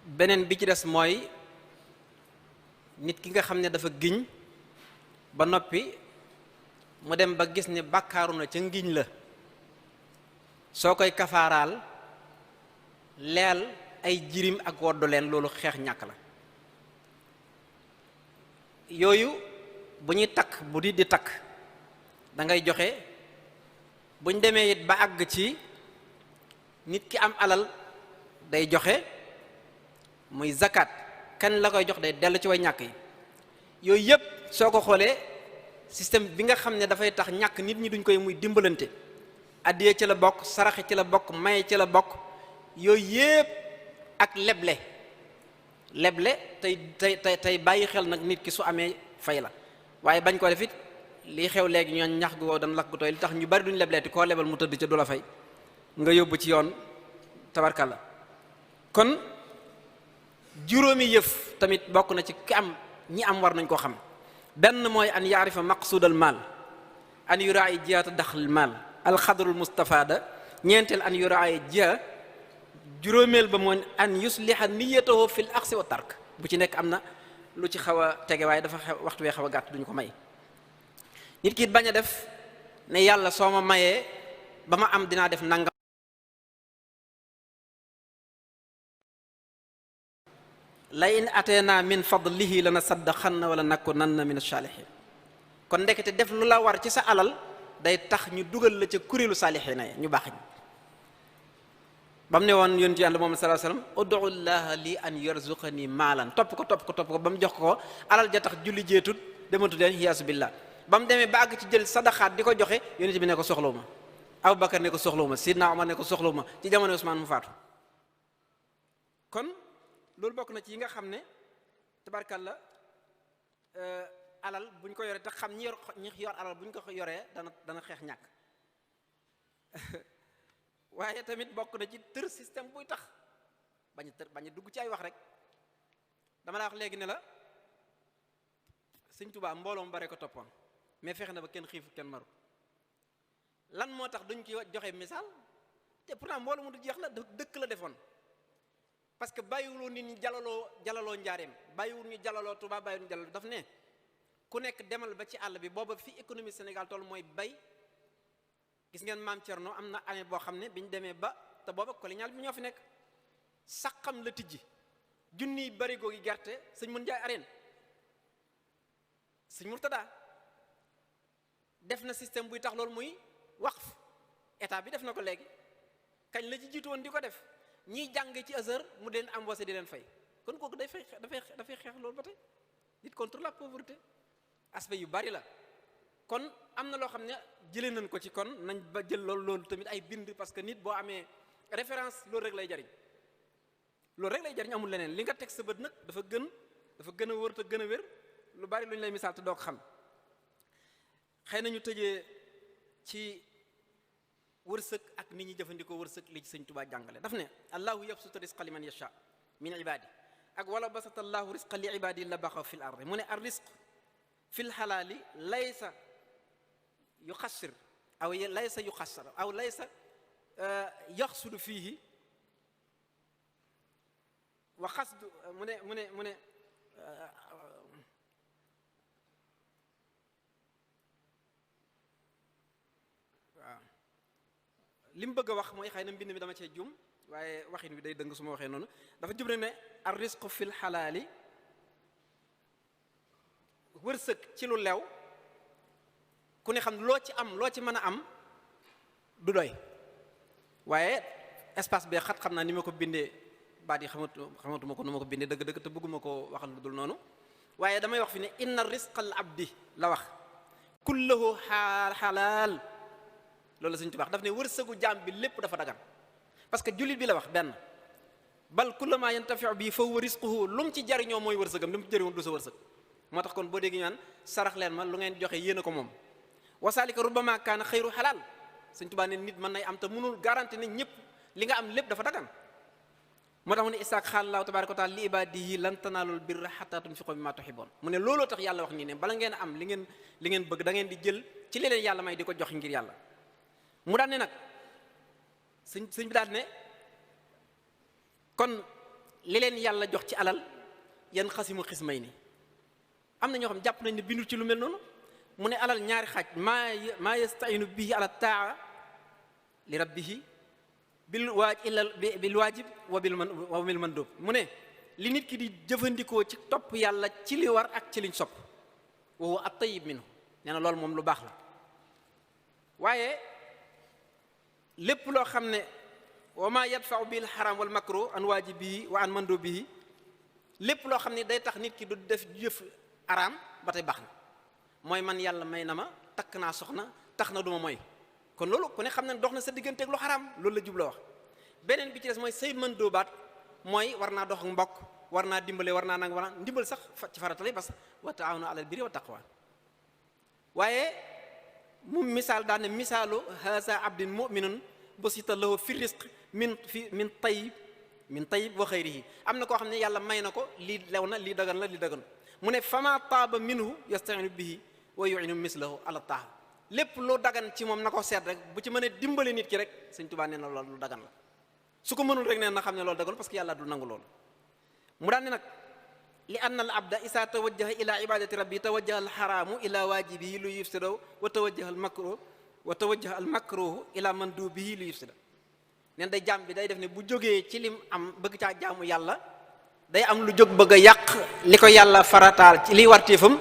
beneen bi ci des mooy nit ki nga xam ne dafa giñ ba noppi mu dem ba gis ne bàkkaaru na ca ngiñ la, soo koy kafaaraal leel ay jirim ak woddu leen, loolu xeex ñàkk la. yooyu bu ñuy takk bu di takk da ngay joxe. buñ demee it ba àgg ci nit ki am alal day joxe muy zakat, kan la koy jox day dellu ci way ñàkk yi. yooyu yëpp soo ko xoolee système bi nga xam ne dafay tax ñàkk nit ñi duñ koy muy dimbalante, addiye ci la bokk, saraxe ci la bokk, maye ci la bokk. yooyu yëpp ak leble tey bàyyi xel nag nit ki su amee fay la, waaye bañ ko def it lii xew léegi ñoon ñax gu wow dana lakk gu tooy li tax ñu bari duñ lebleeti koo lebal mu tëdd ca du la fay nga yóbbu ci yoon tabarkalla. kon juróomi yëf tamit bokk na ci ki am ñi am war nañ koo xam. benn mooy an yaarifa maqsuudal maal, an yuraayi jihaata daxlil maal alxadrul mustafada. ñeenteel an yuraayi jiha. juróomeel ba mooy an yusliha niyatahu fil axsi wa tark. bu ci nekk am na lu ci xaw a tege waaye dafa waxtu wee xaw a gàtt duñu ko may. nit ki bañ a def ne yàlla soo ma mayee ba ma am dinaa def nangam. la in ateenaa min fadlihi lana saddaqanna wala nakunanna min as-saalihin. kon ndekete def lu la war ci sa alal day tax ñu dugal la ca kuréelu saalihiina ñu baax ñi. ba mu ne woon yonent yàlla moom sallallahu alayhi wasallam ud'u llaha li an yarzuqani maalan, topp ko ba mu jox ko alal ja tax julli jeetut dematu leen hiyaasu billah. ba mu demee ba àgg ci jël sadaxaat di ko joxe yonent bi ne ko soxlawu ma, Abubakar ne ko soxlawu ma, Sidna Omar ne ko soxlawu ma, ci jamono Usmaan mu faatu. kon loolu bokk na ci yi nga xam ne tabarkalla alal buñ ko yoree te xam ñi yor alal buñ ko yoree dana xeex ñàkk. waaye tamit bokk na ci tër système buy tax bañ a dugg ci ay wax rek. dama la wax léegi ne la Sëñ Tuubaa mbooloo mu bare ko toppoon mais fexe na ba kenn xiifu kenn maru. lan moo tax duñ ci joxe misaal te pourtant mbooloo mu du jeex la dëkk la defoon. parce que bàyyiwuloo nit ñi jalaloo njaareem, bàyyiwul ñu jalaloo Tuubaa, bàyyiwul ñu jalaloo, daf ne ku nekk demal ba ci àll bi. booba fi économie Sénégal toll mooy bay. gis ngeen maam Thierno am na année boo xam ne biñ demee ba te booba colonial bi ñoo fi nekk saqam la tijji junniy barigo gi gerte sëñ mun jaay areen sëñ Murtada def na système buy tax loolu muy waqf. état bi def na ko léegi, kañ la ci jiitu woon di ko def. ñiy jàng ci Azhar mu leen embauché di leen fay. kon kooku dafay xeex loolu ba tey lutte contre la pauvreté. aspect yu bari la. kon am na loo xam ne jëlee nañ ko ci, kon nañ ba jël loolu tamit ay bind, parce que nit boo amee référence loolu rek lay jariñ. loolu rek lay jariñ, amul leneen. li nga teg sa bët nag dafa gën a wër te gën a wér lu bari lu ñu lay misaal te doo ko xam. xëy na ñu tëjee ci wërsëg ak nit ñi jëfandikoo wërsëg li ci Sëñ Tuubaa jàngale. daf ne allahu yabsutu risqa liman yasha min ibadi, ak wala basata allahu risqa li ibadi la baxaw fil ardi. mu ne ar risq fil xalaali laysa yuxassir aw laysa yuxassar aw laysa yaxsudu fiihi wa xasdu. mu ne waaw li mu bëgg a wax mooy xëy na mbind mi dama cee jum waaye waxin wi day dëng su ma waxee noonu. dafa jub rek ne ar risqu fil xalaali, wërsëg ci lu lew ku ne xam loo ci mën a am du doy. waaye espace bee xat, xam naa ni ma ko bindee baat yi xamatuma ko nu ma ko bindee dëgg-dëgg te bëgguma ko waxal lu dul noonu. waaye damay wax fi ne inna risqal abdi la wax kulluhu xalaal. loolu la Sëñ Tuubaa daf ne wërsëgu jaam bi lépp dafa dagan, parce que jullit bi la wax benn. bal kullu ma yantafiu bi fa huwa risquhu, lu mu ci jariñoo mooy wërsëgam, lu mu ci jariñoo du sa wërsëg. moo tax kon boo dégg ñu naan sarax leen ma lu ngeen joxe yéen a ko moom. wasaalika rubbama kaana xayru xalaal. Sëñ Tuubaa ne nit mën nay am te mënul garanti ne ñëpp li nga am lépp dafa dagan. moo tax mu ne isaaq xaalallaahu tabaaraka wa taala li ibaadihi lan tanaalul birra hattaa tunfiqu mimmaa tuhibbuun. mu ne looloo tax yàlla wax nii ne bala ngeen am li ngeen bëgg da ngeen di jël ci li leen yàlla may di ko jox ngir yàlla. mu daan ne nag sëñ bi daal ne kon li leen yàlla jox ci alal yan xasimu xismay ni am na ñoo xam jàpp nañ ne bindul ci lu mel noonu mu ne alal ñaari xaaj maa yastainu bihi ala taa li rabbihi bil waajib wa bil mandub mu ne li nit ki di jëfandikoo ci topp yàlla ci li war ak ci liñ sopp wa huwa at-tayyib minhu nee na loolu moom lu baax la waaye lépp loo xam ne wa ma yadfa'u bil haram wal makruh an waajibihi wa an mandubihi lépp loo xam ne day tax nit ki du def jëf araam ba tey baax na mooy man yàlla may na ma takk naa soxna tax na du ma mooy kon loolu ku ne xam ne dox na sa digganteeg lu xaraam loolu la jubloo wax beneen bi ci des mooy say mën doobaat mooy war naa dox ak mbokk war naa dimbale war naa nanga war naa ndimbal sax ci farata lay parce que wa taawanu alal birri wa taqwa waaye mu misaal daan ne misaalu haza abdin mu'minun basita lahu fi risq min tayyib wa xayrihi am na koo xam ne yàlla may na ko lii lew na lii dagan la lii dagan mu ne fama taaba minhu yasta'inu bihi wa yu'inu mislahu ala taaha lépp lu dagan ci moom na ko seet rek bu ci mënee dimbale nit ki rek Sëñ Tuubaa nee na loolu lu dagan la su ko mënul rek nee na xam ne loolu dagan parce que yàlla du nangu loolu mu daan ne nag li anna al abda isa tawajjaha ila ibadati rabbi tawajjaha al haramu ila wajibihi lu yufsidaw wa tawajjaha al makruhu ila mandubihi lu yufsida neen day jaam bi day def ne bu jógee ci lim am bëgg caa jaamu yàlla day am lu jóg bëgg a yàq li ko yàlla farataal ci liy warteefam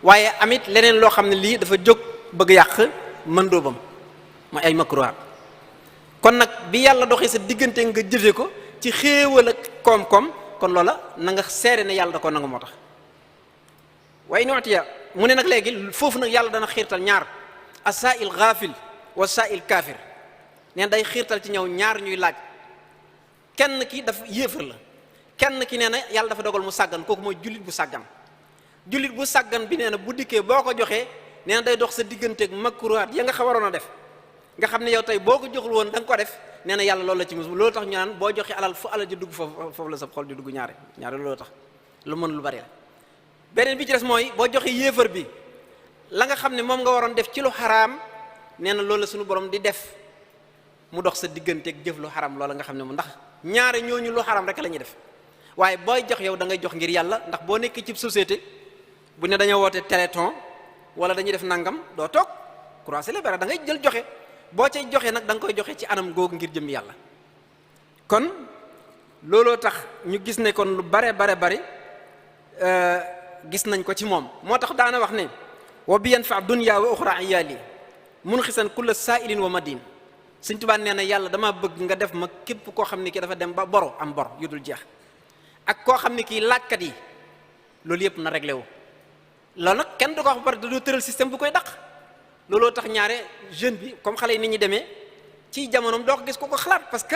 waaye amit leneen loo xam ne lii dafa jóg bëgg a yàq mandoobam mooy ay makruhaat kon nag bi yàlla doxee sa diggante nga jëfe ko ci xéewal ak koom-koom kon loola na nga seere ne yàlla da ko nangu moo tax waaye nootiya mu ne nag léegi foofu nag yàlla dana xiirtal ñaar as-sa'il ghafil wa as-sa'il kafir neen day xiirtal ci ñëw ñaar ñuy laaj kenn ki dafa yéefar la kenn ki nee na yàlla dafa dogal mu sàggan kooku mooy jullit bu sàggan bi nee na bu dikkee boo ko joxee nee na day dox sa digganteeg makruhaat ya nga waroon a def nga xam ne yow tey boo ko joxul woon da nga ko def nee na yàlla loolu la ci mus loolu tax ñu naan boo joxee alal fu alal ji dugg foofu la sa xol di dugg ñaare loolu tax lu mën lu bari la beneen bi ci des mooy boo joxee yéefar bi la nga xam ne moom nga waroon def ci lu xaraam nee na loolu la suñu borom di def mu dox sa digganteeg jëf lu xaram loola nga xam ne mu ndax ñaare ñooñu lu xaram rek la ñuy def waaye booy jox yow da ngay jox ngir yàlla ndax boo nekkee ci société bu ne dañoo woote téléthon wala dañuy def nangam doo toog croiser les bras da ngay jël joxe boo cay joxe nag da nga koy joxe ci anam googu ngir jëm yàlla kon looloo tax ñu gis ne kon lu bare gis nañ ko ci moom moo tax daana wax ne wa bi yanfa dunya wa uxra iyaali mun xisan kulla sa'ilin wa madin Sëñ Tuubaa nee na yàlla dama bëgg nga def ma képp koo xam ne kii dafa dem ba boro am bor yu dul jeex ak koo xam ne kii laajkat yi loolu yëpp na réglé wu loolu nag kenn du ko wax ba pare da doo tëral système bu koy daq looloo tax ñaare jeune bi comme xale yi nit ñi demee ci jamonoom doo ko gis ko xalaat parce que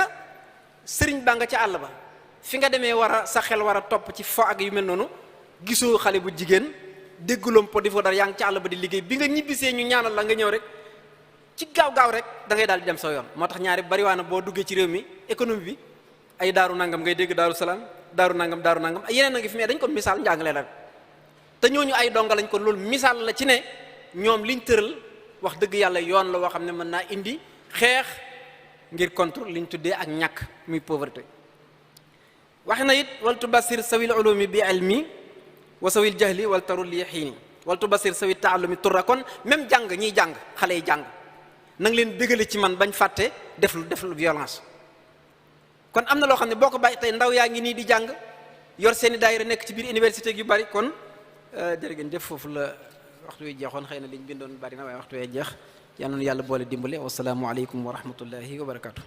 sëriñ baa nga ca àll ba fi nga demee war a sa xel war a topp ci fo ak yu mel noonu gisoo xale bu jigéen dégguloom po di fo dara yaa ngi ca àll ba di liggéey bi nga ñibbisee ñu ñaanal la nga ñëw rek ci gaaw rek da ngay daal di dem sa yoon moo tax ñaari bariwaana boo duggee ci réew mi économie bi ay daaru nangam ngay dégg daaru salaam daaru nangam yeneen a ngi fi mais dañ ko misaal njàngale la te ñooñu ay donga lañ ko loolu misaal la ci ne ñoom liñ tëral wax dëgg yàlla yoon la woo xam ne mën naa indi xeex ngir contre liñ tuddee ak ñàkk muy pauvreté wax na it wal tubasir sawil ulumi bi ilmi wa sawil jahli wal tarul li xiini wal tubasir sawil taallumi turra kon même jàng ñiy jàng xale yi jàng na nga leen dégale ci man bañ fàtte def lu violence kon am na loo xam ne boo ko bàyyi tey ndaw yaa ngi nii di jàng yor seeni daayira nekk ci biir université yu bari kon jërëgéen jëf foofu la waxtu wi jeexoon xëy na liñ bindoon bari na waaye waxtu wee jeex yal na yàlla boole dimbale wasalaamu aleykum wa rahmatullahi wa barakatu